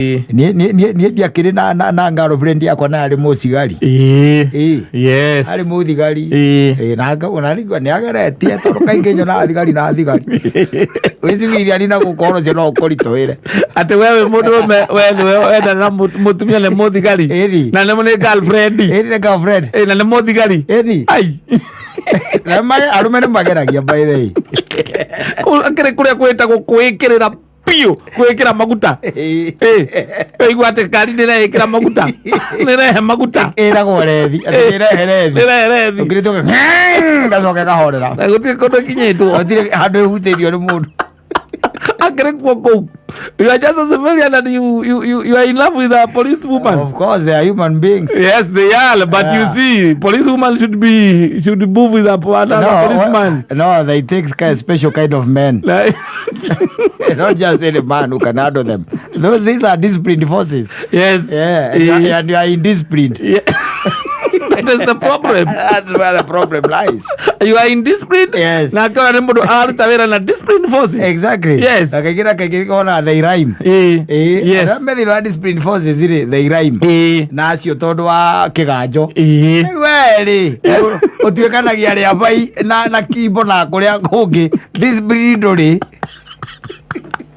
Niĩ ndiakĩrĩ na girlfriend yakwa na arĩ mũcigari. Ĩĩ. Ĩĩ. Yes. Arĩ mũthigari. Ĩĩ. Ĩĩ, na ngabona nĩ ageretie tondũ kaingĩ nyonaga thigari na thigari wĩcibiria na gũkorwo ũcio no ũkũritũhĩre. Atĩ we wĩ mũndũ ũme, we nĩwe wendana na mũtumia nĩ mũthigari. Ĩni. Na nĩ girlfriend. Ĩni, nĩ girlfriend. Ĩĩ, na nĩ mũthigari. Ĩni. Ai. Na arũme nĩ mageragia, by the way. Akĩrĩ kũrĩa kwĩtagwo kwĩkĩrĩra biũ, kwĩkĩra maguta. Ĩĩ. Ĩĩ, ũigua atĩ ngari nĩ ĩreĩkĩra maguta, nĩ ĩrehe maguta. Ĩragwo rethi atĩ ĩrehe rethi. Nĩ ĩrehe rethi. Ũngĩrĩtwo gacoke kahorera. Na gũtirĩ kũndũ ĩkinyĩtwo. Gũtirĩ handũ ĩhutĩtio nĩ mũndũ. Akĩrĩ kuo kũu, you are just a civilian and you are in love with a police woman. Of course, they are human beings. Yes, they are, but you see, police woman should move with a another policeman. No, they take kind special kind of men. Like, not just any man who can handle them. These are disciplined forces. Yeah, and you are indisciplined. Yeah. That is the problem. That's where the problem lies. You are indisciplined. Yes. Na akiona nĩ mũndũ aruta wĩra na disciplined forces. Exactly. Yes. Na kaingĩ ona they rhyme. Ĩĩ. Ĩĩ. Yes. Arĩa me thĩinĩ wa disciplined forces rĩ, they rhyme. Ĩĩ. Na acio tondũ wa kĩganjo. Ĩĩ. We rĩ, ũtuĩkanagia rĩa bai na kimbo na kũrĩa kũngĩ discipline ndũrĩ.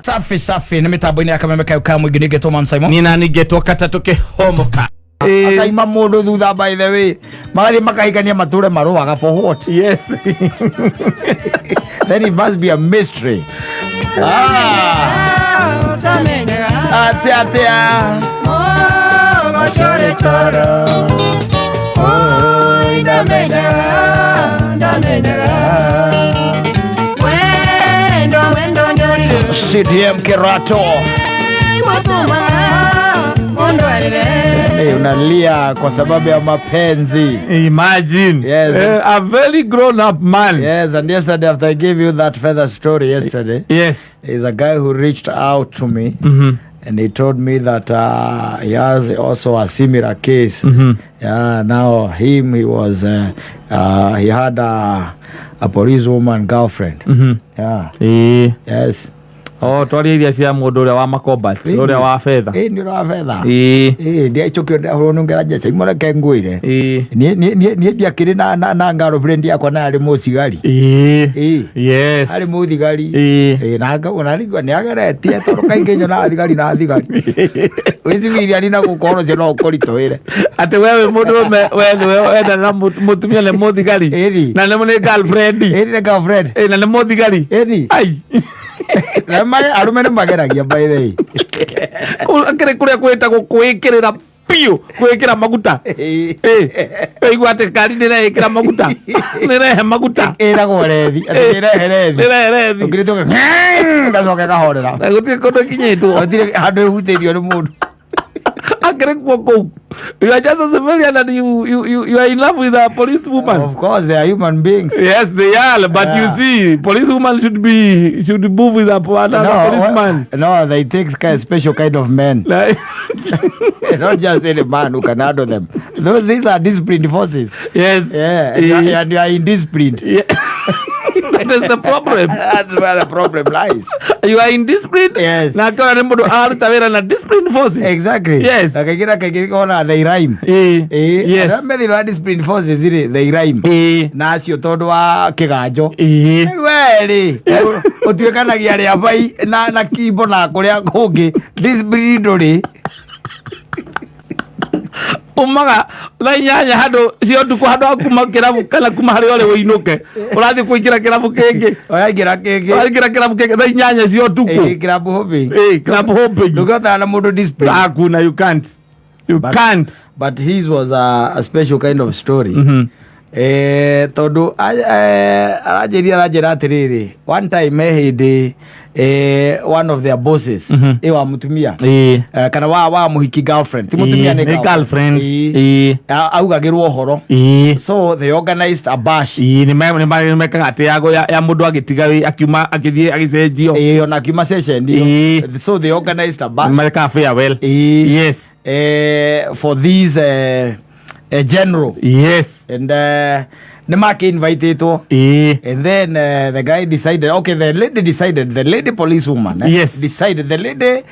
Safi safi, nĩ mĩtambo-inĩ ya Kameme kayo ka mũingĩ, nĩngetwo Man Simon. Niĩ nani ngetwo katatũ kĩhomoka. Ĩĩ. Akaima mũndũ thutha, by the way, magathiĩ makahikania matũre marũaga, for what? Yes. Then it must be a mystery. Ah, atia atia. Mũgocore toro. Oi, ndamenyaga, ndamenyaga. Wendo, wendo ndũrire. CDM Kerato. Watũmaga mũndũ arĩre. Hey, unalia kwa sababu ya mapenzi. Imagine. Yes. Eh, a very grown up man. Yes, and yesterday, after I gave you that feather story yesterday, there's a guy who reached out to me and he told me that he has also a similar case. Yeah, now him, he was he had a police woman girlfriend. Yeah. Ĩĩ. Yes. Oh, twaria iria cia mũndũ ũrĩa wa makombat, ũrĩa wa betha. Ĩĩ, nĩ ũrĩa wa betha. Ĩĩ. Ĩĩ, ndiacokire ndahũrwo nĩ ngera njeca imũreke ngwĩre. Ĩĩ. Niĩ ndiakĩrĩ na girlfriend yakwa na arĩ mũcigari. Ĩĩ. Ĩĩ. Yes. Arĩ mũthigari. Ĩĩ. Ĩĩ, na ngabona nĩ ageretie tondũ kaingĩ nyonaga thigari na thigari wĩcibiria na gũkorwo ũcio no ũkũritũhĩre. Atĩ we wĩ mũndũ ũme, we nĩwe wendana na mũtumia nĩ mũthigari. Ĩni. Na nĩ girlfriend. Ĩni, nĩ girlfriend. Ĩĩ, na nĩ mũthigari. Ĩni. Ai. Na arũme nĩ mageragia, by the way. Akĩrĩ kũrĩa kwĩtagwo kwĩkĩrĩra biũ, kwĩkĩra maguta. Ĩĩ. Ĩĩ, ũigua atĩ ngari nĩ ĩreĩkĩra maguta, nĩ ĩrehe maguta. Ĩragwo rethi atĩ ĩrehe rethi. Nĩ ĩrehe rethi. Ũngĩrĩtwo gacoke kahorera. Na gũtirĩ kũndũ ĩkinyĩtwo. Gũtirĩ handũ ĩhutĩtio nĩ mũndũ. Akĩrĩ kuo kũu, you are just a civilian and you are in love with a police woman. Of course, they are human beings. Yes, they are, but you see, police woman should move with a another policeman. No, they take kind special kind of men. Like, not just any man who can handle them. These are disciplined forces. Yeah, and you are indisciplined. Yeah. That is the problem. That's where the problem lies. You are indisciplined. Yes. Na akiona nĩ mũndũ aruta wĩra na disciplined forces. Exactly. Yes. Na kaingĩ ona they rhyme. Ĩĩ. Ĩĩ. Yes. Arĩa me thĩinĩ wa disciplined forces rĩ, they rhyme. Ĩĩ. Na acio tondũ wa kĩganjo. Ĩĩ. We rĩ, ũtuĩkanagia rĩa bai na kimbo na kũrĩa kũngĩ discipline ndũrĩ. Umaga thaa 8 handũ cia ũtukũ, handũ ha kuma kĩrabu kana kuma harĩa ũrĩ ũinũke, ũrathiĩ kũingĩra kĩrabu kĩngĩ. Ũraingĩra kĩngĩ. Ũraingĩra kĩrabu kĩngĩ thaa 8 cia ũtukũ. Ĩĩ, club hopping. Ĩĩ, club hopping. Ndũngĩhotana na mũndũ discipline. Hakuna, you can't, you can't. But his was a special kind of story. Tondũ aranjĩria, aranjĩra atĩrĩrĩ, one time he hĩndĩ one of their bosses, ĩ wa mũtumia, Ĩĩ. kana wa mũhiki, girlfriend, ti mũtumia, nĩ nĩ girlfriend. Ĩĩ. Ĩĩ. Augagĩrwo ũhoro. Ĩĩ. So they organized a bash. Ĩĩ, nĩ mekaga atĩ ya mũndũ agĩtiga akiuma agĩthiĩ agĩcenjio. Ĩĩ, ona akiuma session ĩyo. Ĩĩ. So they organized a bash. Nĩ mekaga farewell. Ĩĩ. For this general. And Nĩ makĩ-invitĩtwo. And then the guy decided, okay, the lady decided, the lady policewoman decided, the lady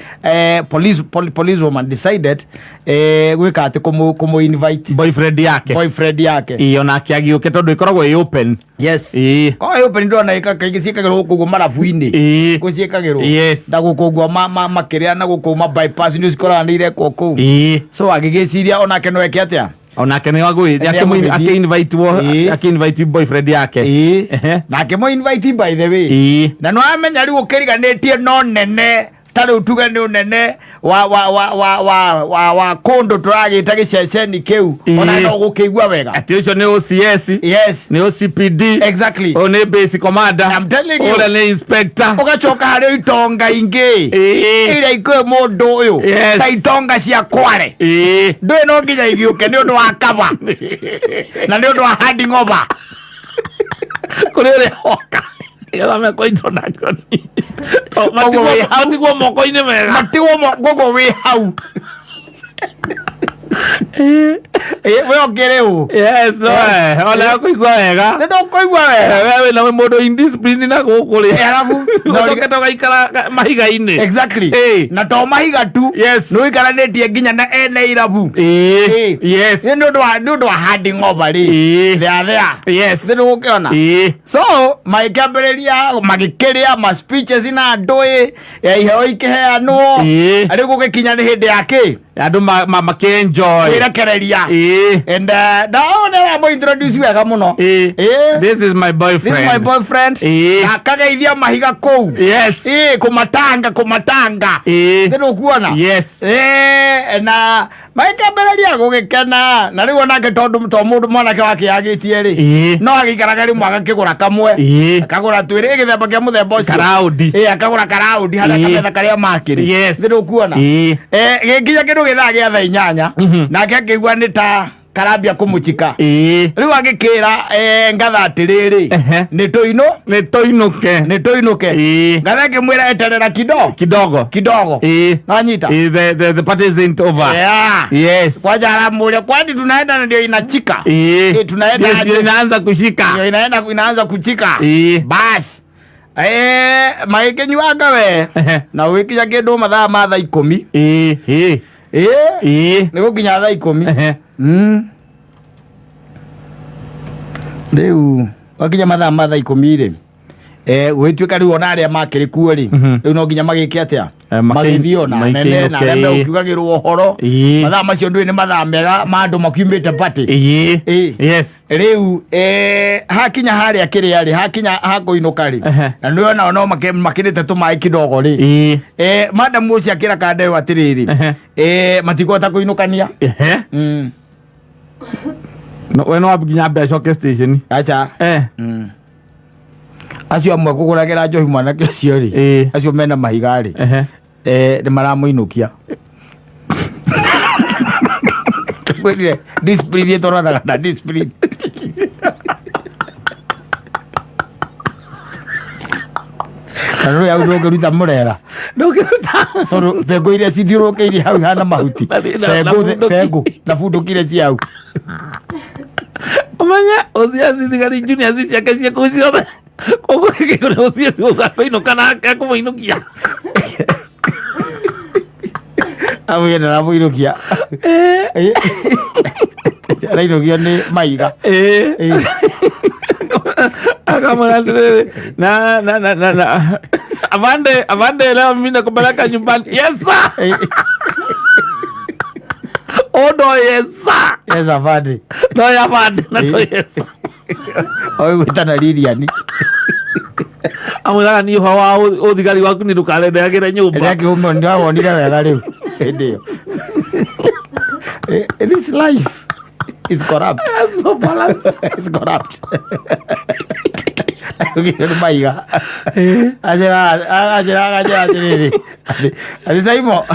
policewoman decided gwĩka atĩ kũmũ invite boyfriend yake. Boyfriend yake. Ĩĩ, onake agĩũke tondũ ĩkoragwo ĩ open. Ko open, ndona ĩka kaingĩ ciĩkagĩrwo gũkũ ũguo marabu-inĩ. Kũ ciĩkagĩrwo na gũkũ ũguo makĩrĩa na gũkũ ma bypass nĩ cikoraga nĩ irekwo kũu. So agĩgĩciria onake no eke atĩa? Onake nĩ agũĩ. Nĩ agũgĩthiĩ. Akĩ-invitewo. Akĩ-invite boyfriend yake. Na akĩmũ invite, by the way. Na nĩ wamenya rĩu ũkĩriganĩtie no nene, ta rĩu tuge nĩ ũnene wa kũndũ tũragĩta gĩceceni kĩu, ona no gũkĩigua wega. Atĩ ũcio nĩ OCS. Nĩ OCPD. Ũyũ nĩ base commander. I'm telling you. Ũrĩa nĩ inspector. Ũgacoka harĩ itonga ingĩ iria ikũĩ mũndũ ũyũ, ta itonga cia Kware. Ndũĩ no nginya igĩũke nĩ ũndũ wa kaba na nĩ ũndũ wa handing over. Kũrĩ ũrĩa oka nĩgetha mekwo introduction. Ũguo wĩ hau. Matigwo moko-inĩ mega. Matigwo gogo wĩ hau. We ũkĩrĩ ũ? Yes, no, ona kũigua wega. Nĩ ndũkũigua wega. We wĩna mũndũ indiscipline na gũkũ rĩ, Arabu ũcokete ũgaikara mahiga-inĩ. Exactly. Na to mahiga tu, nĩ ũikaranĩtie nginya na ene irabu. Nĩ ũndũ wa handing over rĩ, they are there. Nĩ ũgũkĩona. So magĩkĩambĩrĩria magĩkĩrĩa ma speeches na ndũĩ ya iheo ikĩheanwo. Rĩu gũgĩkinya nĩ hĩndĩ ya kĩ? Andũ makĩ-enjoy. Kwĩrekereria. And ndao nĩ introduce wega mũno. This is my boyfriend. This is my boyfriend. Na akageithia mahiga kũu. Kũmatanga kũmatanga. Nĩ ũkuona. Na magĩkĩambĩrĩria gũgĩkena, na rĩu onake tondũ to mũndũ mwanake wake yagĩtie rĩ, no agĩikaraga rĩmwe agakĩgũra kamwe, akagũra twĩrĩ gĩthemba kĩa mũthemba ũcio. Karaũndi. Akagũra karaũndi harĩa kametha karĩa makĩrĩ. Nĩ ũkuona. Gĩkinya kĩndũ gĩthaa gĩa thaa 8, nake akĩigua nĩ ta karambia kũmũchika. Rĩu agĩkĩra ngatha atĩrĩrĩ, nĩ tũinũ Nĩ tũinũke. Nĩ tũinũke. Ngatha akĩmwĩra eterera kidogo. Kidogo. Kidogo. Nanyita. The party isn't over. Kwanja aramũria, kwani tunaenda na ndio inachika? Tunaenda Yes, aje? ndio inaanza kushika. Ndio inaenda inaanza kuchika. Bas, magĩkĩnyuanga we na ũgĩkinya kĩndũ mathaa ma thaa 10. Nĩ gũkinya thaa 10. Rĩu wakinya mathaa ma thaa 10 rĩ, gũgĩtuĩka rĩu ona arĩa makĩrĩ kuo rĩ, rĩu no nginya magĩke atĩa? Magĩthiĩ ona nene na arĩa makĩinũke. megũkiugagĩrwo ũhoro. Mathaa macio ndũĩ nĩ mathaa mega ma andũ makiumĩte party. Rĩu hakinya harĩa kĩrĩa rĩ, hakinya hakũinũka rĩ, na nĩ onao no makĩrĩte tũmaĩ kidogo rĩ, madam ũcio akĩra kandeo atĩrĩrĩ, matikũhota kũinũkania. No, we no nginya ambe acoke station. Aca. Acio amwe kũgũragĩra njohi mwanake ũcio rĩ, acio mena mahiga rĩ, nĩ maramũinũkia. Kwĩrire discipline ĩtwaranaga na discipline. Na rĩu hau ndũngĩruta mũrera. Ndũngĩruta. Tondũ bengũ iria cithiũrũrũkĩirie hau ihana mahuti. Na bengũ bunduki. Bengũ na bunduki iria ci hau. Ũmenye OCS thigari juniors ciake cia kũu ciothe koguo gĩkĩrĩ OCS gũkũinũka nake akũmũinũkia. Amwĩre ndaramũinũkia, arainũkio nĩ maiga. Akamwĩra atĩrĩrĩ, na afande, afande, leo mimi nakupeleka nyumbani. Yes sir. Oh no, yes sir. Yes afande. No ya afande na no yes sir. Oĩ gwĩtana Lilian. Amwĩraga niĩ ũhoro wa ũthigari waku nĩ ndũkarendeagĩre nyũmba. Ĩrĩa kĩhumo nĩwawonire wega rĩu hĩndĩ ĩyo. This life is corrupt. Has no balance. It's corrupt. Nĩ maiga anjĩra atĩrĩrĩ. Ati Saimo,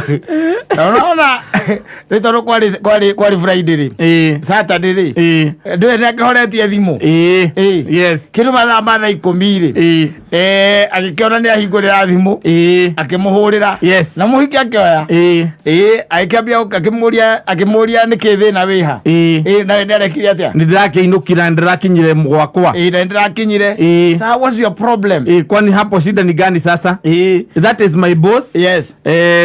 na unaona rä tondå kwarĩ Friday rĩ, Saturday rĩ, ndũĩ nĩ akĩhoretie thimũ. Yes. Kĩndũ mathaa ma thaa 10 rĩ, agĩkĩona nĩ ahingũrĩra thimũ, akĩmũhũrĩra. Na mũhiki akĩoya. Agĩkĩambia akĩmũria nĩkĩ thĩna wĩha. Nawe nĩ arekire atĩa? Nĩ ndĩrakĩinũkira, nĩ ndĩrakinyire gwakwa. Na nĩ ndĩrakinyire. Sasa what's your problem? Kwani hapo shida ni gani sasa? That is my boss.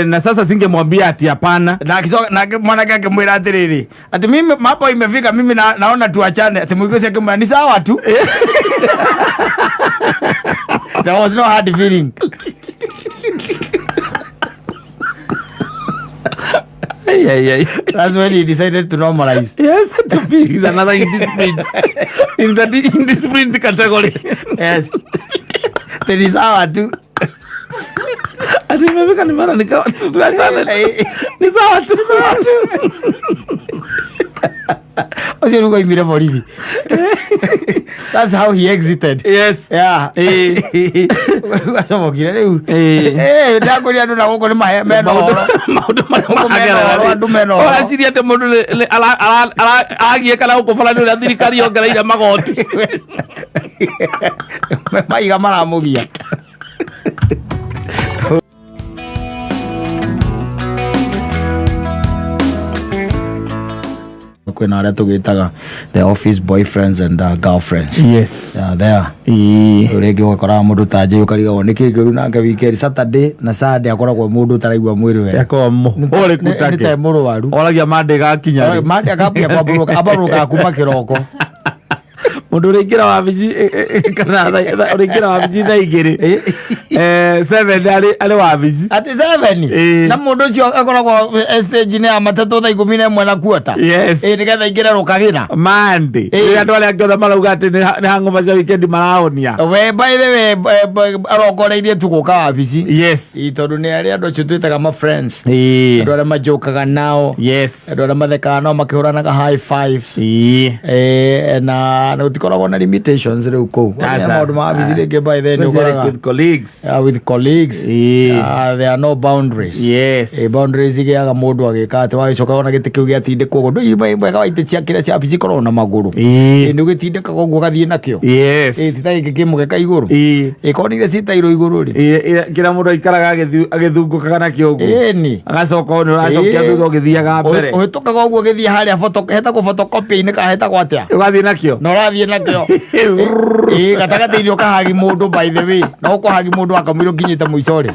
Na sasa singemwambia ati hapana. Na akicoka nake mwanake akĩmwĩra atĩrĩrĩ, ati mimi mambo imefika, mimi naona tuachane. Ati mũhiki ũcio akĩmwĩra ni sawa tu. There was no hard feeling. Ai, ai, ai. That's when he decided to normalize. Yes, to be is another indisciplined in the indisciplined category. Yes, ni sawa tu. Ati imefika ni mara nikawa tu tuachane. Ni sawa tu. Sawa tu. Ũcio rĩu oimire borithi. That's how he exited. Yeah. Acomokire rĩu. Ndakũria andũ na gũkũ nĩ mena Maũndũ ũhoro. maũndũ marĩa Gũkũ mena magerera ũhoro, rĩ. andũ mena ũhoro. Ũreciria atĩ mũndũ aragiĩka na gũkũ bara nĩ ũrĩa thirikari yongereire magoti. Maiga maramũgia. Kwĩna arĩa tũgĩtaga the office boyfriends and girlfriends. Yeah, there. Rĩu rĩngĩ ũgakoraga mũndũ ta Njĩ, ũkarigagwo nĩkĩ kĩũru nake. Weekend, Saturday na Sunday, akoragwo mũndũ ũtaraigua mwĩrĩ wega. Yakorwo mũhũrĩku Nĩ take. ta mũrwaru. Oragia mande gakinya rĩ. Mande akambia kwambũrũka, ambũrũkaga kuma kĩroko. Mũndũ ũrĩingĩra wabici kana ũrĩingĩra wabici thaa 2, 7 arĩ wabici. Atĩ 7? Na mũndũ ũcio akoragwo stage-inĩ ya matatũ thaa 11 na kuota. Nĩgetha aingĩre rũkagĩra. Mande rĩrĩa andũ arĩa angĩ othe marauga atĩ nĩ hang'oma cia weekend marahonia. We, by the way, arongoreirie tu gũka wabici. Tondũ nĩ arĩa andũ acio twĩtaga ma friends, andũ arĩa majokaga nao, andũ arĩa mathekaga nao makĩhũranaga high fives. Na gũtikoragwo na limitations rĩu kũu. Aca. Maũndũ ma wabici rĩngĩ, by then, Especially ũkoraga with colleagues. With colleagues. There are no boundaries. Boundaries igĩaga mũndũ agĩka atĩ wagĩcoka wona gĩtĩ kĩu gĩatindĩkwo ũguo, ndũĩ mwega wa itĩ cia kĩrĩa cia wabici ikoragwo na magũrũ. Nĩ ũgĩtindĩkaga ũguo ũgathiĩ nakĩo. Ti ta gĩkĩ kĩ mũgeka igũrũ. Korwo nĩ iria ciĩtairwo igũrũ rĩ. Kĩrĩa mũndũ aikaraga agĩthungũkaga nakĩo ũguo. Ĩni. Agacoka nĩ ũracokia thutha ũgĩthiaga mbere. Ũhĩtũkaga ũguo ũgĩthiĩ harĩa hetagwo photocopy-inĩ kana hetagwo atĩa? Ũgathiĩ nakĩo. Na ũrathiĩ nakĩo. Gatagatĩ-inĩ ũkahagi mũndũ, by the way, na ũkũhagi mũndũ akamwĩra ũkinyĩte mũico rĩ.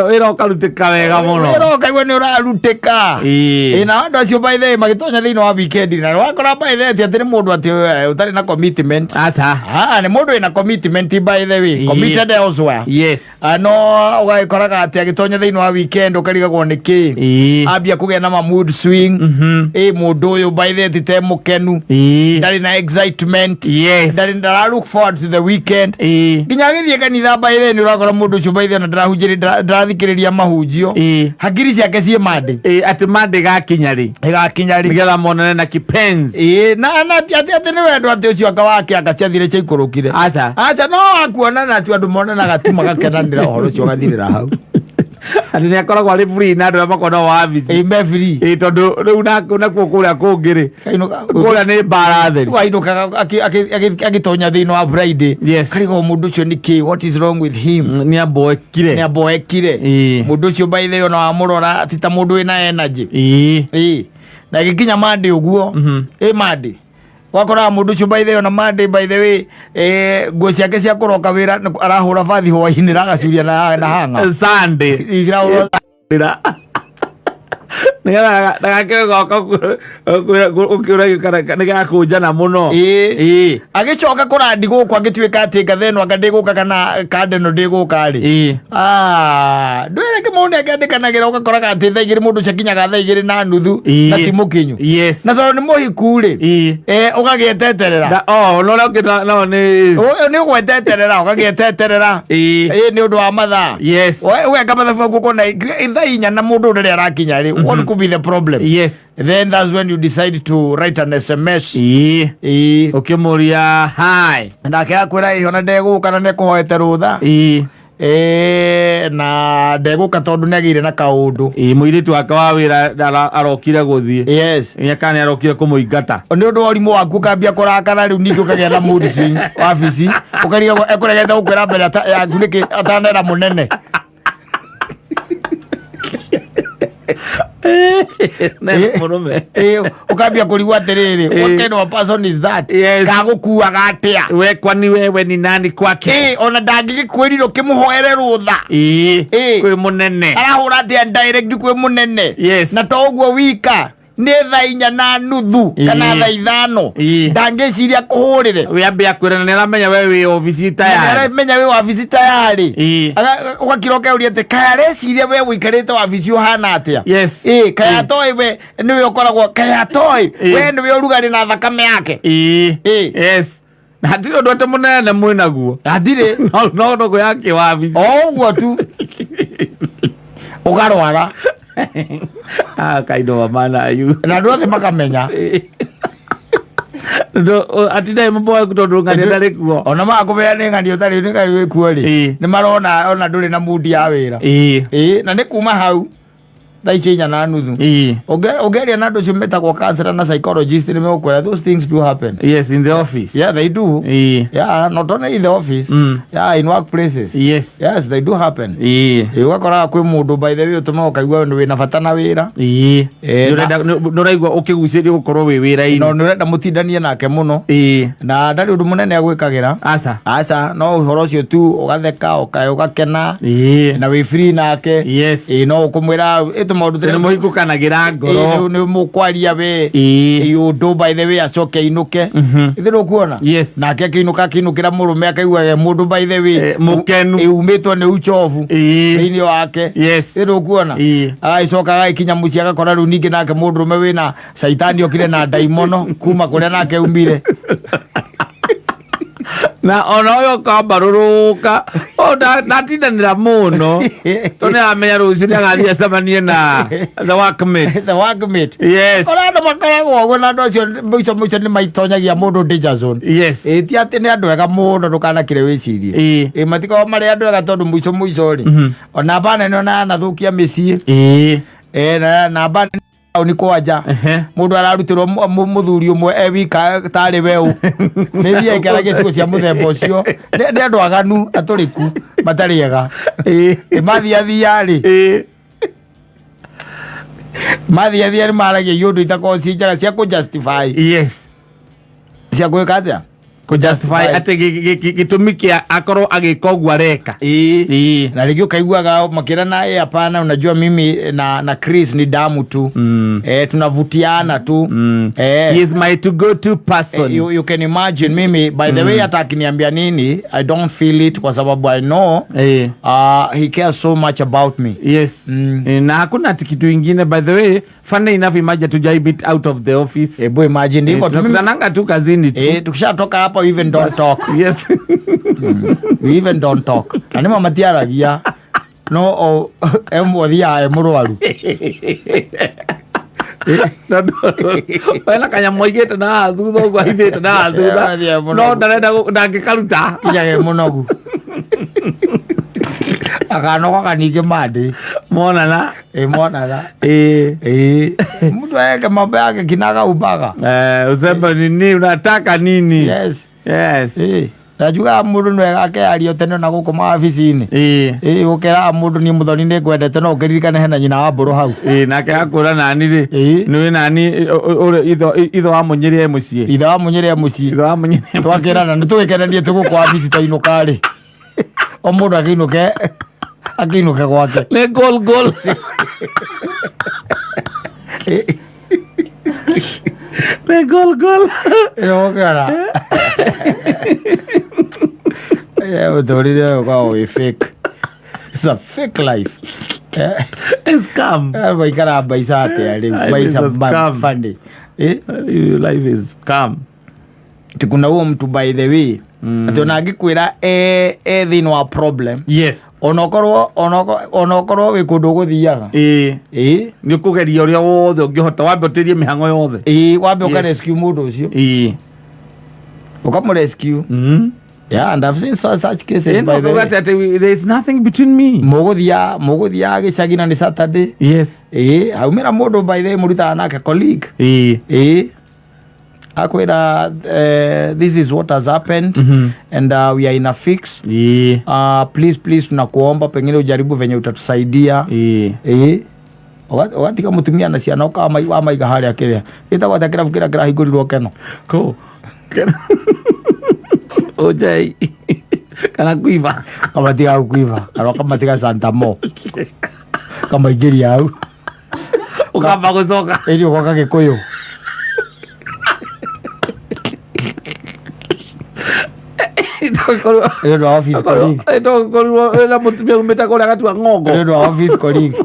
Wĩra ũkarutĩka wega mũno. Wĩra ũkaigua nĩ ũrarutĩka. Na andũ acio, by the way, magĩtonya thĩinĩ wa weekend, na wakora, by the way, ti atĩ nĩ mũndũ atĩ ũtarĩ na commitment. Aca. Ah, nĩ mũndũ wĩna commitment, by the way, committed elsewhere. Ah, no ũgagĩkoraga atĩ agĩtonya thĩinĩ wa weekend ũkarigagwo nĩ kĩ. Ambia kũgĩa na ma mood swing. Mũndũ ũyũ, by the way, ti te mũkenu, ndarĩ na excitement, ndarĩ ndara look forward to the weekend. Nginya agĩthiĩ kanitha, by the way, nĩ ũrakora mũndũ ũcio, by the way, ona ndarahunjĩrĩ, ndarathikĩrĩria mahunjio. Hakiri ciake ciĩ Monday. Atĩ mande gakinya rĩ. Ĩgakinya rĩ. Nĩgetha monane na kipenzi. Na atĩ nĩ wendo atĩ ũcio anga wake anga ciathire ciaikũrũkire. Aca. Aca, no akuonana tu, andũ monanaga tu magakenanĩra, ũhoro ũcio ũgathirĩra hau. Atĩ nĩ akoragwo arĩ free na andũ arĩa makoragwo wabici. Me free. Tondũ rĩu nakuo kũrĩa kũngĩ rĩ, kũrĩa nĩ mbara theri. Wainũkaga agĩtonya thĩinĩ wa Friday, karigwo mũndũ ũcio nĩ kĩ, what is wrong with him? Nĩ amboekire. Nĩ amboekire. Mũndũ ũcio, by the way, ona wamũrora ti ta mũndũ wĩna energy. Na gĩkinya Monday ũguo, Monday wakoraga mũndũ ũcio, by the way, ona Monday, by the way, nguo ciake cia kũroka wĩra arahũra bathi hwainĩ na agacuria na hanga. Sunday. Cirahũrwo. Nĩgetha ndagakĩgoka ũkĩũragio kana nĩgakũnjana mũno. Agĩcoka kũrandi gũkũ, agĩtuĩka atĩ ngatha ĩno anga ndĩgũka kana kanda ĩno ndĩgũka rĩ. Ah, ndwĩre kĩ, mũndũ nĩakĩandĩkanagĩra, ũgakoraga atĩ thaa 2 mũndũ ũcio akinyaga thaa 2:30. Na ti mũkinyu. Na tondũ nĩ mũhiku rĩ, ũgagĩeteterera. Oh, no ũrĩa ũngĩ no nĩ Nĩ ũgweteterera, ũgagĩeteterera. Nĩ ũndũ wa mathaa. Ũgeka mathabu maku ũkona thaa 4 na mũndũ rĩrĩa arakinya rĩ, wona be the problem. Then that's when you decide to write an SMS. Ĩĩ. Ũkĩmũria hi. Nake akwĩra ĩ, ona ndegũka na nĩkũhoete rũtha. Ĩĩ, na ndegũka tondũ nĩagĩire na kaũndũ. Ĩĩ, mũirĩtu wake wa wĩra arokire gũthiĩ. Ĩĩ, kana nĩarokire kũmũingata. Nĩ ũndũ wa ũrimũ waku ũkambia kũrakara rĩu, ningĩ ũkagĩa na mood swing wabici, ũkarigagwo ekũregete gũkwĩra mbere yaku nĩkĩ atanera mũnene. Mũrũme. Ĩĩ, ũkambia kũrigwo atĩrĩrĩ, what kind of a person is that? Kagũkuaga atĩa? We kwani wewe ni nani kwake? Ĩĩ, ona ndangĩgĩkwĩrire ũkĩmũhoere rũtha. Kwĩ mũnene. Arahũra atĩa direct kwĩ mũnene? Na to ũguo wika, nĩ 4:30 kana 5:00, ndangĩciria kũhũrĩre. Wĩambe akwĩra na nĩaramenya we wĩ obici tayari. Aramenya wĩ wabici tayari. Ũgakira ũkeuria atĩ kaya areciria we ũikarĩte wabici ũhana atĩa? Ĩĩ, kaya atoĩ we nĩwe ũkoragwo, kaya atoĩ we nĩwe ũrugarĩ na thakame yake. Na hatirĩ ũndũ atĩ mũnene mwĩnaguo. Hatirĩ. No no yake wabici. O ũguo tu ũkarwara. Ah, kind of a man are you? Na andũ othe makamenya. Atinda mũboe tondũ ng'ania ndarĩ kuo. Ona magakũmenya nĩ ng'ania ũtarĩ, nĩ ng'ania wĩ kuo rĩ, nĩ marona ona ndũrĩ na mood ya wĩra. Ĩĩ, na nĩ kuma hau thaa icio 4:30. Ũngĩaria na andũ acio metagwo counselor na psychologist, nĩ megũkwĩra those things do happen. Yes, in the office. Yeah, they do. Yeah, not only in the office. Yeah, in workplaces. Yes, they do happen. Ĩĩ, ũgakoraga kwĩ mũndũ, by the way, ũtũmaga ũkaigua wĩna bata na wĩra. Nĩũraigua ũkĩgucĩrio gũkorwo wĩ wĩra-inĩ. No nĩ ũrenda mũtindanie nake mũno. Na ndarĩ ũndũ mũnene agwĩkagĩra. Aca. Aca, no ũhoro ũcio tu ũgatheka, ũgakena na wĩ free nake. Ĩĩ, no ũkũmwĩra ĩtũ maũndũ. Nĩ mũhingũkanagĩra ngoro. Nĩ mũkwaria we. Ĩĩ, ũndũ, by the way, acoke ainũke. Ithe ndũkuona? Yes. Nake akĩinũka, akĩinũkĩra mũrũme akaigua ge mũndũ, by the way, Mũkenu. Ĩĩ, umĩtwo nĩ uchovu thĩinĩ wake. Ithe ndũkuona? Agagĩcoka agagĩkinya mũciĩ, agakora rĩu ningĩ nake mũndũrũme wĩna caitani okire na ndaimono kuma kũrĩa nake umire. Na ona ũyũ ũkambarũrũka ndatindanĩra mũno tondũ nĩaramenya rũciũ nĩagathiĩ acemanie na the workmates. The workmate. Ona andũ makoragwo ũguo, na andũ acio mũico mũico nĩ maitonyagia mũndũ danger zone. Ĩĩ, ti atĩ nĩ andũ ega mũno, ndũkanakĩre wĩcirie. Ĩĩ, matikoragwo marĩ andũ ega, tondũ mũico mũico rĩ, ona bana nĩ ona anathũkia mĩciĩ. Ĩĩ, na bana taũni kwanja mũndũ ararutĩrwo mũthuri ũmwe e wika tarĩ weũ, nĩ thiĩ aikaragia ciugo cia mũthemba ũcio. Nĩ andũ aganu atũrĩku matarĩ ega. Ĩ, mathiathia rĩ, mathiathia nĩ maragia iũndũ itakoragwo ciĩ njega cia kũ justify. Cia gwĩka atĩa? Kũjustify atĩ gĩtũmi kĩa akorwo agĩka ũguo areka. Na rĩngĩ ũkaiguaga makĩra na hapana, unajua mimi na Chris ni damu tu. Tunavutiana tu. He is my to go to person. You can imagine, mimi, by the way, hata akiniambia nini, I don't feel it kwa sababu I know he cares so much about me. Na hakuna ati kitu ingine. By the way, funny enough, imagine tujai meet out of the office. Ebu imagine hivyo tu mimi. Tunakutananga tu kazini tu. Tukishatoka hapa, we even don't talk. We even don't talk, na nĩma matiaragia no o emwe thiaga e mũrwaru. Wena kanyamũ aigĩte na haha thutha ũguo, ahithĩte na haha thutha. Athiĩ mũnogu. No ndarenda ndangĩkaruta. Kinyage mũnogu, akanogoka ningĩ mandĩ. Monana. Ĩ, monana. Ĩ, mtu aweke mambo yake kinaga ubaga. Useme nini, unataka nini? Yes. Ĩ, ndajugaga mũndũ nĩ wega akearia tene na gũkũ mawabici-inĩ. Ĩ, ũkeraga mũndũ niĩ mũthoni nĩ ngwendete, no ũkĩririkane hena nyina wa mbũrũ hau. Nake akwĩra nani rĩ, nĩwĩ nani itho wa mũnyĩrĩ e mũciĩ. Ithe wa mũnyĩrĩ e mũciĩ. Itho wa mũnyĩrĩ e mũciĩ. Twakĩrana nĩ tũgĩkenanie tũgũkũ wabici, twainũka rĩ, o mũndũ akĩinũke akĩinũke gwake. Nĩ goal goal, nĩ goal goal. Ĩrokĩona mũtũrĩre ũyũ ũkoragwo wĩ fake. It's a fake life. Scam. Maikara maica atĩa rĩu? Life Maica is a scam. Funny. Life is scam. Kuna huo mtu, by the way. Atĩ ona angĩkwĩra e thĩinĩ wa problem, Yes. onokorwo wĩ kũndũ ũgũthiaga. Ĩĩ. Ĩĩ. Nĩ ũkũgeria ũrĩa wothe ũngĩhota, wambe ũtĩrie mĩhang'o yothe. Ĩĩ, wambe Yes. ũkarescue mũndũ ũcio. Ĩĩ. Ũkamũrescue. Yeah, and I've seen such cases, Ĩĩ, by no the way. kuga atĩ there is nothing between me. Mũgũthiaga gĩcagi na nĩ Saturday. Yes. Ĩĩ, haumĩra mũndũ, by the way, mũrutaga nake, colleague. Ĩĩ. Ĩĩ, akwĩra, "This is what has happened and we are in a fix. Ĩĩ. Please, please, tunakuomba pengine ujaribu venye utatusaidia." Ĩĩ. Ĩĩ. Ũgatiga mũtumia na ciana, wamaiga harĩa kĩrĩa gĩtagwo atĩa, kĩrabu kĩrĩa kĩrahingũrirwo Keno. Kũ Ojai kana Kuiva? Kamatiga hau Kuiva kana kamatiga Santamo, kamaingĩria hau. Ũkamba gũcoka. Ĩri ũgoka Gĩkũyũ. Nĩ ũndũ wa office colleague. Tokorirwo na mũtumia umĩte kũrĩa gatua ng'ongo. Nĩ ũndũ wa office colleague.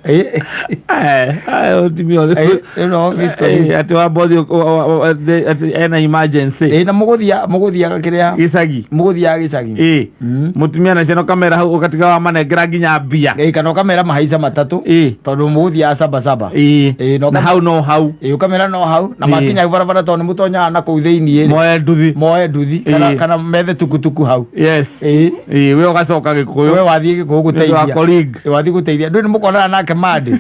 Ĩĩ. Mũtumia Ĩĩ, nĩ ũndũ wa office colleague. Atĩ wa bothi atĩ ena emergency. Ĩĩ, na mũgũthiaga kĩrĩa gĩcagi. Mũgũthiaga gĩcagi. Ĩĩ, mũtumia na ciana ũkamera hau, ũgatiga wamanengera nginya mbia. Ĩĩ, kana ũkamera mahaica matatũ, Ĩĩ. tondũ mũgũthiaga saba saba. Ĩĩ. Ĩĩ, Na hau no hau. Ĩĩ, ũkamera no hau na Ĩĩ. makinya hau barabara, tondũ nĩ mũtonyaga na kũu thĩiniĩ rĩ, Moe nduthi. Moe nduthi kana Ĩĩ. kana methe tukutuku hau. Yes. Ĩĩ. Ĩĩ, we ũgacoka Gĩkũyũ We wathiĩ Gĩkũyũ nĩ ũndũ wa gũteithia. colleague. Ĩĩ, wathiĩ gũteithia, ndũĩ nĩ mũkonana nake mandi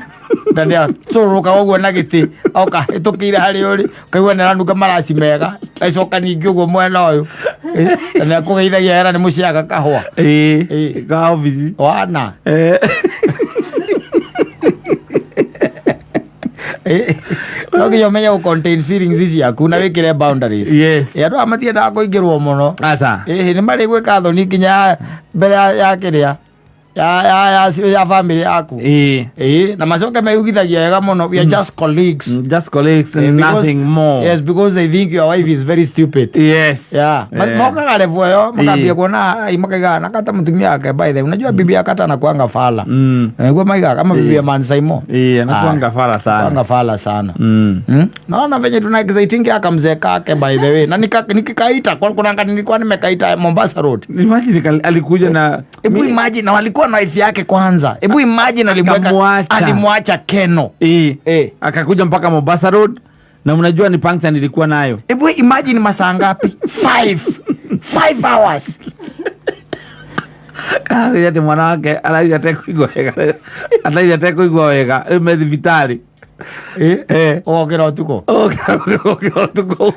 na nĩ acũrũrũka ũguo na gĩtĩ oka hĩtũkĩire harĩa ũrĩ, ũkaigua nĩ aranunga maraci mega, acoka ningĩ ũguo mwena ũyũ. Ĩĩ, na nĩ akũgeithagia hera nĩ mũciaga kahũa. Ĩĩ. Ĩĩ. Ka obici. Wana. Eh. Ĩĩ, no nginya ũmenye gũ contain feelings ciaku na wĩkĩre boundaries. Yes. Ĩĩ, andũ aya matiendaga kũingĩrwo mũno. Aca. Ĩĩ, nĩ marĩ gwĩka thoni nginya mbere ya kĩrĩa ya family yaku. Ĩĩ. Ĩĩ, na macoke meyugithagia wega mũno, "We are just colleagues." Just colleagues and nothing more. Yes, because they think your wife is very stupid. Yes. Yeah. Mokaga level ĩyo makambia kuona ai, makaiga nakata mũtumia wake, by the way, unajua bibi akata anakuanga fala. Nĩguo maigaga kama bibi ya Man Saimo. Ĩĩ, anakuanga fala sana. Anakuanga fala sana. Naona venye tuna exciting akamzee kake, by the way, na nikikaita kwa kuna nilikuwa nimekaita Mombasa Road. Imagine alikuja na Hebu imagine, na walikuwa na wife yake kwanza. Hebu imagine alimweka Akamwacha. alimwacha Keno. Ĩĩ. Eh. Akakuja mpaka Mombasa Road, na mnajua ni puncture nilikuwa nayo. Hebu imagine masaa ngapi? 5 hours. Araugire atĩ mwana wake araugire atekũigua wega, araugire atekũigua wega, rĩu me thibitarĩ. Eh. Eh. Ũgokĩra ũtukũ. Ũkĩra ũtukũ.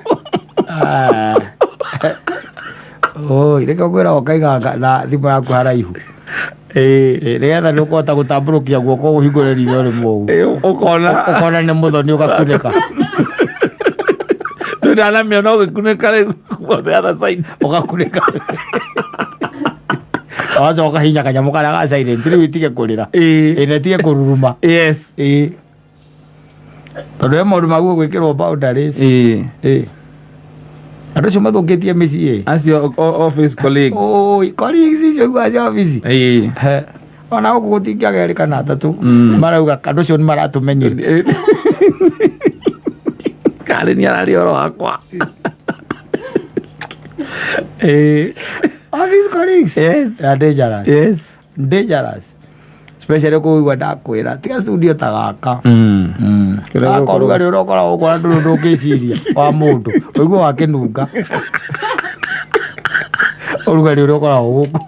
Ah. Oi, reke ngwĩra ũkaiga na thimũ yaku haraihu. Ĩĩ. Eh, nĩgetha nĩ ũkũhota gũtambũrũkia guoko ũhingũre ritho rĩmwe ũguo. Ĩĩ, ũkona. Ũkona nĩ mũthoni, ũgakunĩka. Ndũnanamĩona ũgĩkunĩka rĩu on the other side. Ũgakunĩka. Wacoka ũkahinya kanyamũ karĩa ga silent rĩu itige kũrĩra. Ĩĩ. Ĩ, na itige kũruruma. Yes. Ĩĩ. Tondũ he maũndũ maguo gwĩkĩrwo boundaries. Ĩĩ. Ĩĩ. Andũ acio mathũkĩtie mĩciĩ. Acio office colleagues. Oi, colleagues icio igua cia obici. Ĩĩ. He. Ona gũkũ gũtingĩaga erĩ kana atatũ marauga andũ acio nĩ maratũmenyire. Karĩ nĩ araria ũhoro wakwa. Ĩĩ. Office colleagues. Yes. They are dangerous. Yes. Dangerous. Especially kũigua ndakwĩra tiga studio ta gaka. Kĩrĩa Gaka gũkorwo- ũrugarĩ ũrĩa ũkoragwo ũkora ndũrĩ ũndũ ũngĩciria wa mũndũ ũigua wakĩnunga ũrugarĩ ũrĩa ũkoragwo gũkũ.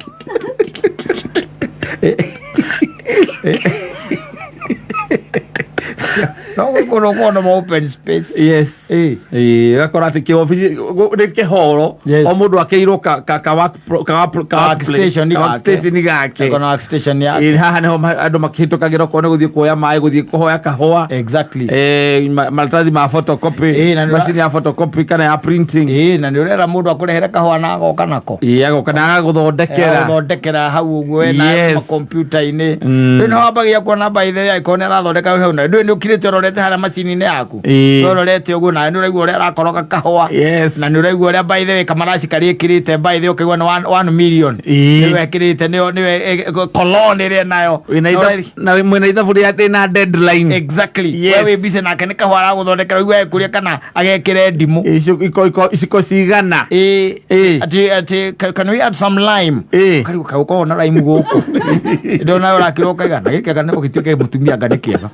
No gũkũ no kuona ma open space. Yes. Ĩĩ. Ĩĩ, ũgakora atĩ kĩobici nĩ kĩhoro. Yes. O mũndũ akĩirwo ka ka ka work pro- ka work ka Workstation ka gake. workstation gake. Eko na workstation yake. Ĩĩ, haha nĩho andũ makĩhĩtũkagĩra okorwo nĩ gũthiĩ kuoya maĩ, gũthiĩ kũhoya kahũa. Exactly. Eh, maratathi ma photocopy, Ĩĩ, na nĩ macini ya photocopy kana ya printing. Ĩĩ, na nĩ ũrera mũndũ akũrehere kahũa na agoka nako. Ĩĩ, agoka na agagũthondekera. Agũthondekera hau ũguo wena Yes. makompiuta-inĩ. Rĩu nĩ wambagia kuona, by the way, angĩkorwo nĩ arathondeka hau na ndũĩ nĩ ũkirĩte ũrorete. Ũrorete harĩa macini-inĩ yaku. Ĩĩ. Ũrorete ũguo nawe nĩ ũraigua ũrĩa arakoroga kahũa. Yes. Na nĩ ũraigua ũrĩa, by the way, kamaraci karĩa ĩkĩrĩte, by the way, ũkaigua nĩ 1 million. Ĩĩ. Nĩwe ĩkĩrĩte, nĩyo nĩwe cologne ĩrĩa nayo. Wĩna na mwĩna ithabu rĩa rĩna deadline. Exactly. Yes. We wĩ busy nake nĩ kahũa aragũthondekera, ũigua ekũrĩa kana agekĩre ndimũ. Iciko cigana. Ĩĩ. Ĩĩ. Ati can we add some lime? Ĩĩ. Karibu kagukorwo na lime gũkũ ndona ũrakĩrwo ũkaiga na gĩkĩ anga nĩ gũgĩtuĩke mũtumia anga nĩ kĩega.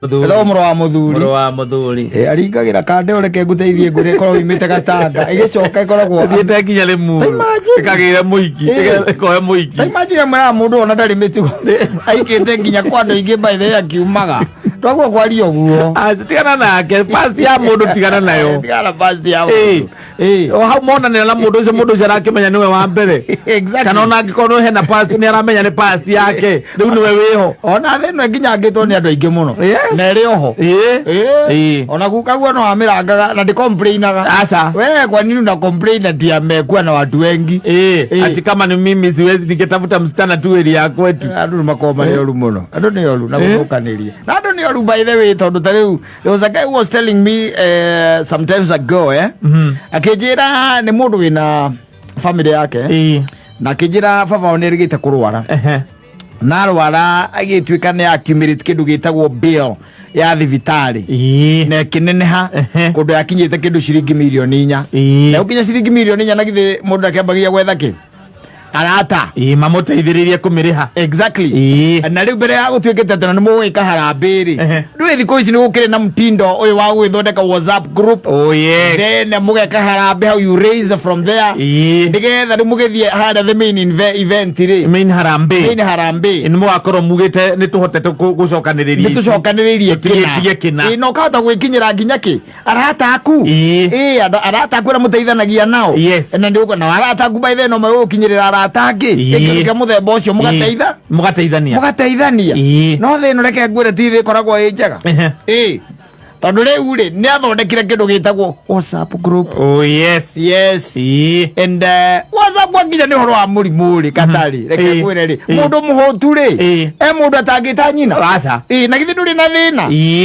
Ĩtagwo mũrũ wa mũthuri. Mũrũ wa mũthuri. Ĩ, aringagĩra kande ũreke ngũteithie ngũrĩ ĩkorwo imĩte gatanga ĩgĩcoka ĩkoragwo Thiĩte nginya Limuru. Imagine. Ĩkagĩre mũiki. Ĩĩ. Ĩkoe mũiki. Ta imagine mwĩraga mũndũ ona ndarĩ mĩtugo, aikĩte nginya kwa andũ aingĩ, by the way, akiumaga twaguo kwaria ũguo. Ah, tigana nake, past ya mũndũ tigana nayo. Tigana past ya Ĩĩ. mũndũ. Ĩĩ. O hau monanĩra na mũndũ ũcio, mũndũ ũcio arakĩmenya nĩwe wa mbere. Kana ona angĩkorwo hena past, nĩ aramenya nĩ past yake, rĩu nĩwe wĩho. Ona thĩ ĩno nginya ngĩtwo nĩ andũ aingĩ mũno. Yes. Na ĩrĩ oho. Ĩĩ. Ĩĩ. Ĩĩ. Ona gukaguo no amĩrangaga na ndicomplainaga. Aca. We kwa nini una complain ati amekuwa na watu wengi? Ĩĩ. Ĩĩ. Ati kama ni mimi siwezi, ningetafuta msichana tu area ya kwetu. Andũ nĩ makoragwo marĩ oru mũno, andũ nĩ oru na gũthũkanĩria na andũ nĩ oru, by the way, tondũ ta rĩu there was a guy who was telling me sometimes ago, akĩnjĩra nĩ mũndũ wĩna family yake na akĩnjĩra baba wao nĩ erĩgĩte kũrwara na arwara agĩtuĩka nĩ accumulate kĩndũ gĩtagwo bill ya thibitarĩ na ĩkĩneneha kũndũ yakinyĩte kĩndũ ciringi mirioni 4. Na gũkinya ciringi mirioni 4, na githĩ mũndũ akĩambagia gwetha kĩ arata Ĩĩ, mamũteithĩrĩrie kũmĩrĩha. Exactly. Na rĩu mbere ya gũtuĩkĩte atĩ na nĩ mũgwĩka harambĩ rĩ, ndũĩ thikũ ici nĩ gũkĩrĩ na mtindo ũyũ wa gwĩthondeka WhatsApp group. Oh yes. Then mũgeka harambĩ how you raise from there, nĩgetha rĩu mũgĩthiĩ harĩa the main event rĩ, main harambee, main harambĩ, nĩ mũgakorwo mugĩte nĩ tũhotete gũcokanĩrĩria nĩ ici. tũcokanĩrĩirie. Tũtigĩtie kĩna. Ĩĩ, na ũkahota gwĩkinyĩra nginya kĩ arata aku. Ĩĩ, arata aku arĩa mũteithanagia nao. Na nĩ na arata aku, by the way, no megũgũkinyĩrĩra arata angĩ. Gĩkĩro kĩa mũthemba ũcio mũgateitha. Mũgateithania. Mũgateithania. No thĩ ĩno, reke ngwĩre, ti thĩ ĩkoragwo ĩ njega. Ĩĩ, tondũ rĩu rĩ, nĩ athondekire kĩndũ gĩtagwo WhatsApp group. Oh yes. Yes. And WhatsApp gwakinya nĩ ũhoro wa mũrimũ rĩ, katarĩ, reke ngwĩre rĩ, mũndũ mũhũtu rĩ, e mũndũ atangĩta nyina. Aca. Ĩĩ, na githĩ ndũrĩ na thĩna?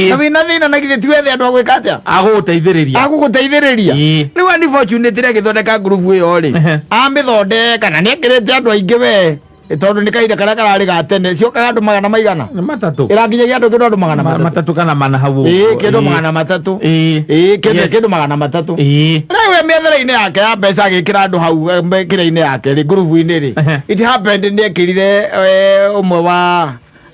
Na wĩna thĩna, na githĩ ti wethe andũ a gwĩka atĩa? Agũgũteithĩrĩria. Agũgũteithĩrĩria. Rĩu unfortunately agĩthondeka ngurubu ĩyo rĩ, amĩthondeka na nĩ ekĩrĩte andũ aingĩ we, tondũ nĩ kahinda karĩa kararĩ ga tene ciokaga andũ magana maigana. Nĩ matatũ. Ĩrakinyagia andũ kĩndũ andũ magana matatũ. Matatũ kana mana hau ũguo. Ĩĩ, kĩndũ 300. Ĩĩ, kĩndũ kĩndũ 300. Rĩu we mĩethere-inĩ yake ya mbeca agĩkĩra andũ hau, kĩrĩa-inĩ yake rĩ, ngurubu-inĩ rĩ, it happened nĩ ekĩrire ũmwe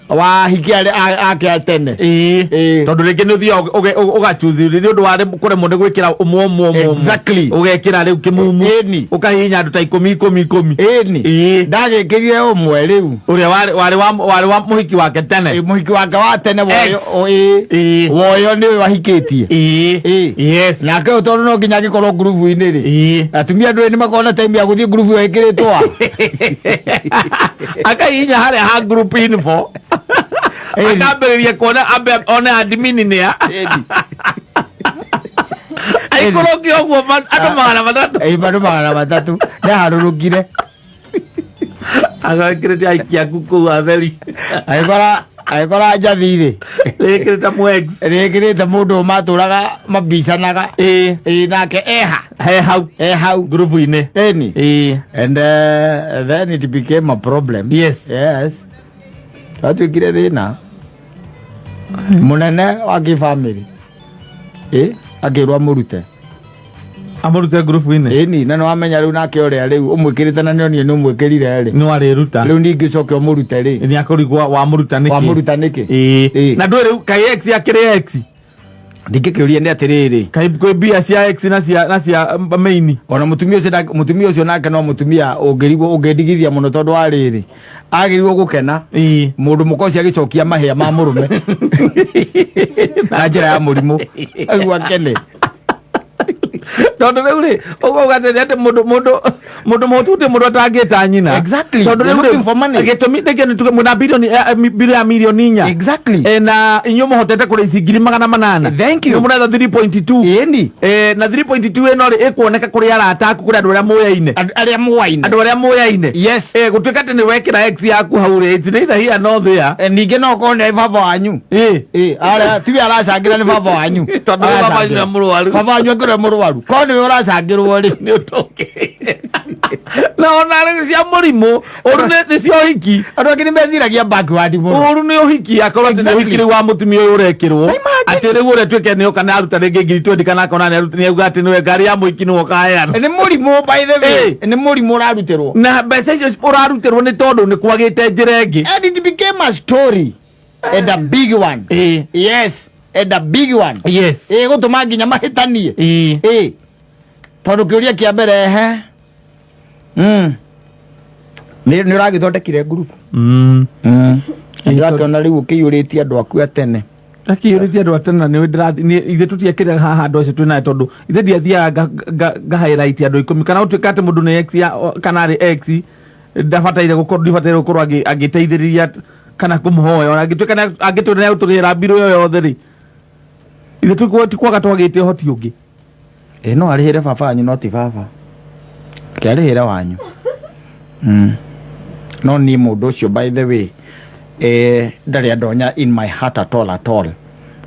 wa hiki arĩa ake a tene. Ĩĩ. Tondũ rĩngĩ nĩ ũthiaga ũgachuzi nĩ ũndũ wa kũremwo nĩ gwĩkĩra ũmwe ũmwe ũmwe ũmwe. Ũgekĩra rĩu kĩmumu. Ũkahihinya andũ ta ikũmi ikũmi ikũmi. Ĩni. Ndagĩkĩrire ũmwe rĩu. Ũrĩa warĩ wa mũhiki wake tene. Ĩ, mũhiki wake wa tene woyo. Ex. Ĩĩ. Woyo nĩwe wahikĩtie. Yes. Nake ũyũ tondũ no nginya angĩkorwo ngurubu-inĩ rĩ, atumia andũ nĩ makorwo na time ya gũthiĩ ngurubu ĩyo ĩkĩrĩtwo a. Akahihinya harĩa ha group info, akambĩrĩria kuona ambe one admin nĩ a aikũrũkia ũguo andũ 300. Ĩ, andũ 300 nĩaharũrũkire. Agekĩrĩte aikia aku kũu atheri. Agĩkora njathi rĩ, rĩkĩrĩte mwex, rĩkĩrĩte mũndũ matũraga mabicanaga. Ĩĩ, nake eha he hau. E hau. Ngurubu-inĩ. Ĩni. And then it became a problem. Yes, twatuĩkire thĩna mũnene wa kĩbamĩrĩ. Ĩ, akĩrwo amũrute. Amũrute ngurubu-inĩ. Ĩni, na nĩwamenya rĩu nake ũrĩa rĩu ũmwĩkĩrĩte na nĩonire nĩ ũmwĩkĩrire rĩ, nĩ warĩruta. Rĩu ningĩ ũcoke ũmũrute rĩ, nĩ akũrigwo wamũruta nĩkĩ. Wamũruta nĩkĩ? Ĩĩ. Na ndũĩ rĩu kaĩ ex akĩrĩ ex. Ndingĩkĩũria nĩ atĩrĩrĩ, kaĩ kwĩ mbia cia ex na cia maini. Ona mũtumia ũcio mũtumia ũcio nake no mũtumia ũngĩrigwo ũngĩndigithia mũno, tondũ wa rĩrĩ, agĩrĩirwo gũkena mũndũ mũka ũcio agĩcokia mahĩa ma mũrũme na njĩra ya mũrimũ aguo akene. Tondũ rĩu rĩ, ũkauga atĩrĩ atĩ mũndũ mũhũtu ti mũndũ atangĩta nyina. Exactly. Tondũ You're rĩu rĩ, looking for money. Gĩtũmi nĩkĩo nĩ tuge mwĩna bilioni biro ya milioni 4. Exactly. Na inyuĩ mũhotete kũrĩa ici 800,000. Thank you. Nĩ mũretha 3.2. Ĩni. Na 3.2 ĩno rĩ, ĩkuoneka kũrĩ arata aku, kũrĩ andũ arĩa mũyaine. Arĩa mũwaine. Andũ arĩa mũyaine. Yes. Gũtuĩka atĩ nĩ wekĩra ex yaku hau rĩ, it's neither here nor there. Ningĩ no ũkorwo nĩ baba wanyu. Arĩa tiwe aracangĩra, nĩ baba wanyu. Tondũ baba wanyu nĩ mũrwaru. Baba wanyu angĩrwo mũrwaru, korwo nĩwe ũracangĩrwo rĩ. Nĩ ũndũ na ona rĩ cia mũrimũ ũru nĩ cia ũhiki. Andũ angĩ nĩ meciragia backward mũno. Ũru nĩ ũhiki, akorwo atĩ nĩ ũhiki rĩu wa mũtumia ũyũ ũrekĩrwo atĩ rĩu ũrĩa tuĩke nĩ oka nĩ aruta rĩngĩ 20,000 kana akona nĩ aruta, nĩ auga atĩ nĩwe ngari ya mũhiki nĩwe ũkaheana. Nĩ mũrimũ, by the way. Nĩ mũrimũ ũrarutĩrwo. Na mbeca icio ũrarutĩrwo nĩ tondũ nĩ kwagĩte njĩra ĩngĩ. And it became a story and a big one. Yes, and a big one. Ĩgũtũma nginya mahĩtanie. Tondũ kĩũria kĩa mbere, ehe, nĩ ũragĩthondekire group. Ndĩrakĩona rĩu ũkĩiyũrĩtie andũ aku a tene. Akĩyũrĩtie andũ a tene, na nĩ ndĩrathi ithe tũtiekĩrĩra haha andũ acio twĩnaye, tondũ ithe ndiathiaga nga highlight andũ 10 kana gũtuĩka atĩ mũndũ nĩ ex ya kana arĩ ex, ndabataire gũkorwo, ndibataire gũkorwo agĩteithĩrĩria kana kũmũhoya, ona angĩtuĩka angĩtwĩra nĩ agũtũrĩhĩra mbirũ ĩyo yothe rĩ, ithe ti kwaga twagĩte ũhoti ũngĩ. Ĩ, no arĩhĩre baba wanyu, no ti baba kĩarĩhĩre wanyu. No niĩ mũndũ ũcio, by the way, ndarĩ andonya in my heart at all, at all,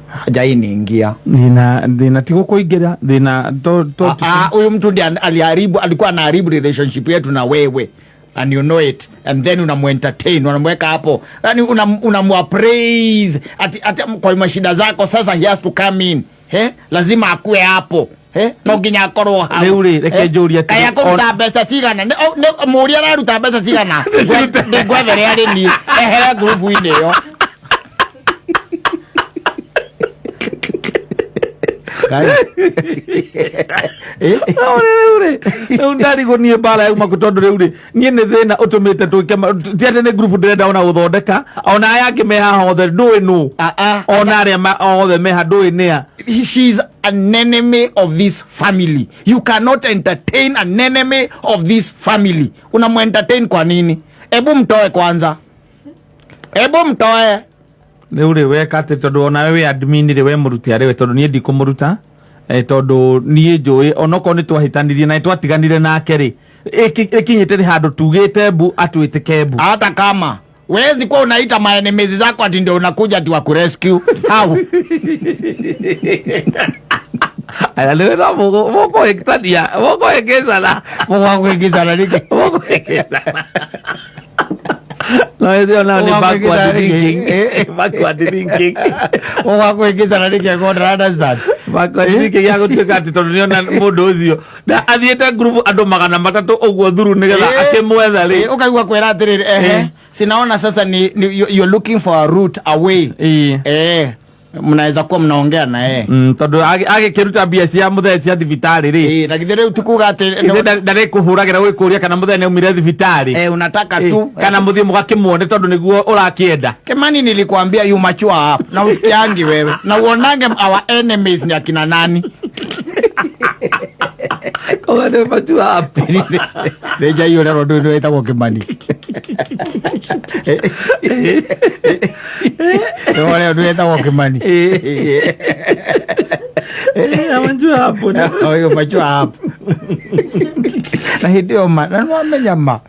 hajainiingia. Thĩna ti gũkũingĩra thĩna to Ah, ah, huyu mtu ndiye aliharibu, alikuwa anaharibu relationship yetu na wewe and you know it, and then unamuentertain, unamweka hapo, yani unamuappraise ati kwa mashida zako. Sasa he has to come in, he lazima akue hapo, he no nginya akorwo hau. Rĩu rĩ, reke njũrie atĩrĩ, Kaĩ akũruta mbeca cigana? Mũũria araruta mbeca cigana? Ndĩngwethere arĩ niĩ ehere ngurubu-inĩ ĩyo. Ngai. Rĩu rĩ, rĩu ndarigwo niĩ mbara yauma kũ, tondũ rĩu rĩ, niĩ nĩ thĩna ũtũmĩte twĩke ti atĩ nĩ ngurubu ndĩrenda ona gũthondeka, ona aya angĩ me haha othe ndũĩ nũ. Ah, ah. Ona arĩa othe meha ndũĩ nĩa. She's an enemy of this family. You cannot entertain an enemy of this family. Unamuentertain kwa nini? Ebu mtoe kwanza, ebu mtoe. Rĩu rĩ, weka atĩ tondũ onawe wĩ admin rĩ, we mũrute arĩ we, tondũ niĩ ndikũmũruta, tondũ niĩ njũĩ onokorwo nĩ twahĩtanirie na nĩ twatiganire nake rĩ, ĩkinyĩte nĩ handũ tugĩte mbu atwĩtĩke mbu. Hata kama wezi kuwa unaita maenemies zako ati ndio unakuja ati wakurescue, how? Aya, rĩu no mũkũhĩtania, mũkũhĩngĩcana. Mũgwakuingizana nĩkĩ? Mũkũhĩngĩcana. No ĩyo nayo nĩ backward thinking. Backward thinking. Mũgwakuingizana nĩkĩ? I don't understand. Backward thinking ya gũtuĩka atĩ tondũ nĩona mũndũ ũcio na athiĩte ngurubu andũ 300 ũguo thuru nĩgetha akĩmwetha rĩ. Ũkaigua kwĩra atĩrĩrĩ, ehe, sinaona sasa ni you're looking for a route away. Mnaweza kuwa mnaongea na yeye. Tondũ agĩkĩruta mbia cia mũthee cia thibitarĩ rĩ. Na githĩ rĩu tikuga atĩ ithe ndarĩ kũhũragĩra gwĩkũria kana mũthee nĩ aumire thibitarĩ. Unataka tu kana mũthiĩ mũgakĩmuone tondũ nĩguo ũrakĩenda. Kimani, nilikwambia you mature up na usikiangi wewe na uonange our enemies ni akina nani. Koguo nĩ mature up. Rĩnja iyo rero ndũ wĩtagwo Kimani. Nĩ ũndũ wĩtagwo Kimani. Mature up. Oyo mature up. Na hĩndĩ ĩyo ma na nĩwamenya ma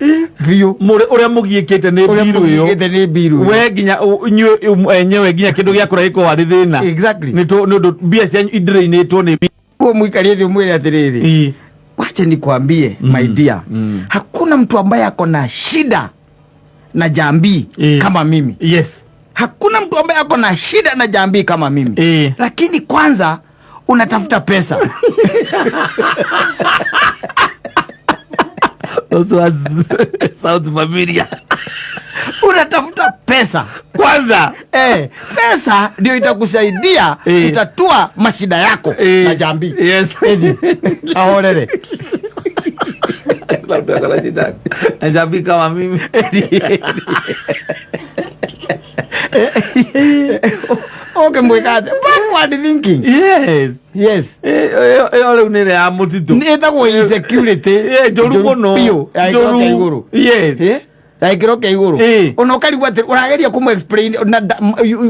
biũ. Ũrĩa mũgiĩkĩte nĩ ũrĩa mbiru ĩyo. Mũgiĩkĩte nĩ mbiru ĩyo. We nginya inyuĩ enyewe nginya kĩndũ gĩa kũrĩa gĩkoragwo arĩ thĩna. Exactly. Nĩ ũndũ mbia cianyu idrainĩtwo nĩ Kuo mwikarie thĩ ũmwĩre atĩrĩrĩ, wacha nikwambie, my dear, hakuna mtu ambaye ako na shida na Jambii kama mimi. Hakuna mtu ambaye ako na shida na Jambii kama mimi. Lakini kwanza unatafuta pesa. Those words sounds familiar. Unatafuta pesa kwanza. Pesa ndio itakusaidia kutatua mashida yako na Jambii. Edi, ahorere. Labda kuna shida na Jambii kama mimi. Ũngĩmwĩka atĩa? Backward thinking. Yes. Yes. Ĩyo rĩu nĩ ĩrĩa ya mũtitũ. Nĩ ĩtagwo insecurity. Ĩ, njũru mũno. Biũ, ya gĩkĩro kĩa igũrũ. Yes. Eh? Ya gĩkĩro kĩa igũrũ. Ĩ. Ona ũkarigwo atĩ ũrageria kũmũ explain na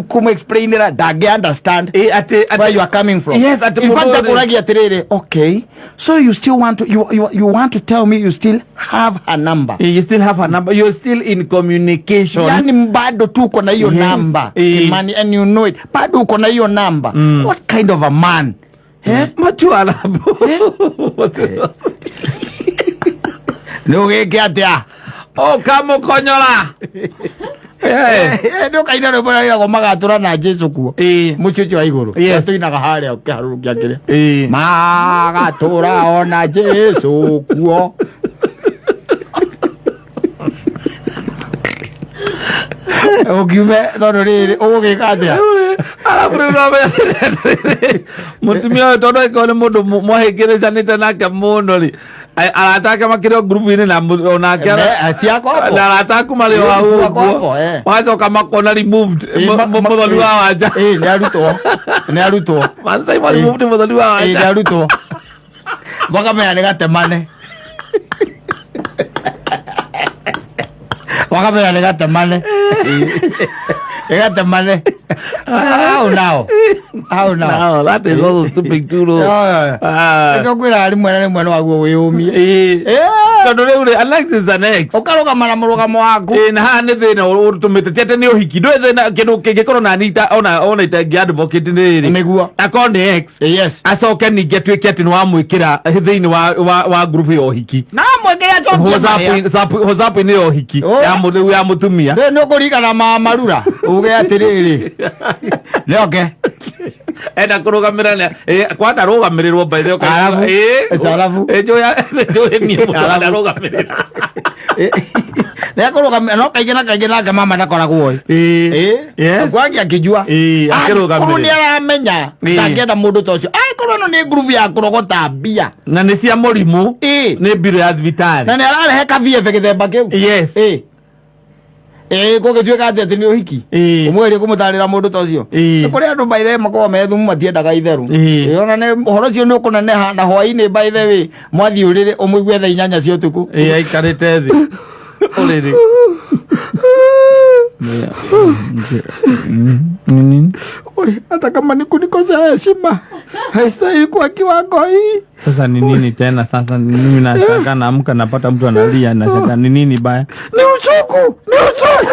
kũmũ explainĩra ndangĩ understand Ĩ, atĩ atĩ where you are coming from. Yes, atĩ In fact, mũndũ ũyũ- akũragia atĩrĩrĩ, okay, so you still want to, you want to tell me you still have her number. You still have a number. You're still in communication. Yani bado tuko na hiyo namba. Kimani, and you know it. Bado uko na hiyo namba. What kind of a man? Eh? Matua alabu. Nĩ ũgĩke atĩa? Oh, kamũkonyora. Eh. Nĩ ũkaina rwĩmbo rũrĩa rwĩragwo magatũra na Jesu kuo. Mũciĩ ũcio wa igũrũ. Tũinaga harĩa ũkĩharũrũkia kĩrĩa. Magatũra ona Jesu kuo. Ũkiume tondũ rĩrĩ ũgũgĩka atĩa? Arabu rĩu no menye atĩrĩrĩ, mũtumia ũyũ tondũ angĩkorwo nĩ mũndũ mwahĩngĩrĩcanĩte nake mũno rĩ, arata ake makĩrĩ o ngurubu-inĩ na onake Ciakwa hapo. na arata aku marĩ o hau Ciakwa ũguo. hapo, eh. Magacoka makona removed mũthoni wa wanja. Nĩ arutwo. Nĩ arutwo. Masaima removed mũthoni wa wanja. Nĩ arutwo. Makamenya nĩ gatemane. Makamenya nĩ gatemane. Nĩ gatemane. Hau nao. Hau nao. Now, that is also stupid too low. Ah. Nĩkĩo kwĩra rĩmwe na rĩmwe no waguo wĩyũmie. Tondũ rĩu rĩ, Alex is an ex. Ũkarũgama na mũrũgamo waku. Na haha nĩ thĩna ũtũmĩte ti atĩ nĩ ũhiki ndũĩ thĩna kĩndũ kĩngĩkorwo na nita ona itangĩ advocate nĩ rĩrĩ. Nĩguo. Akorwo nĩ ex. Yes. Acoke ningĩ atuĩke atĩ nĩ wamwĩkĩra thĩinĩ wa group ya ũhiki. Na mwĩkĩre acokie mahĩa. WhatsApp-inĩ ya ũhiki ya rĩu ya mũtumia. Rĩu nĩ ũkũringana ma marura uge atĩrĩrĩ. Nĩoke. Enda kũrũgamĩra kwanda rũgamĩrĩrwo by the way. Arabu. Arabu. Njũĩ niĩ mũndũ andarũgamĩrĩra. Nĩ akũrũgamĩrĩra no kaingĩ na kaingĩ nake mama ndakoragwo ĩ. Yes. Kwangi akĩjua. Akĩrũgamĩrĩra. Angĩkorwo nĩ aramenya ndangĩenda mũndũ ta ũcio. Angĩkorwo ĩno nĩ ngurubu ya kũrogota mbia. Na nĩ cia mũrimũ. Nĩ mbirũ ya thibitarĩ. Na nĩ ararehe kabiebe gĩthemba kĩu. Yes. Gũgĩtuĩka atĩ nĩ ũhiki. Ũmwerie kũmũtarĩra mũndũ ta ũcio. Nĩ kũrĩ andũ by the way makoragwo me thumu matiendaga itherũ. Ona nĩ ũhoro ũcio nĩ ũkũneneha na hwaĩ-inĩ by the way mwathiĩ ũrĩrĩ ũmũigue thaa 8 cia ũtukũ. Aikarĩte thĩ. Ũrĩrĩ. Oi, hata kama ni kunikosea heshima haistahili kwa kiwango hii. Sasa ni nini tena sasa? Mimi nashangaa, naamka napata mtu analia, nashangaa ni nini baya? Ni uchuku, ni uchuku.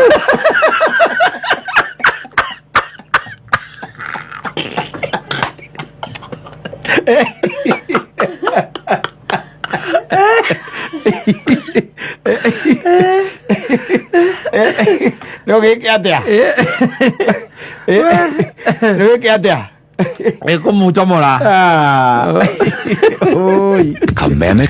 Nĩ ũgĩke atĩa? Nĩ ũgĩke atĩa? Ĩkũmũcomora. Oi. Kameme.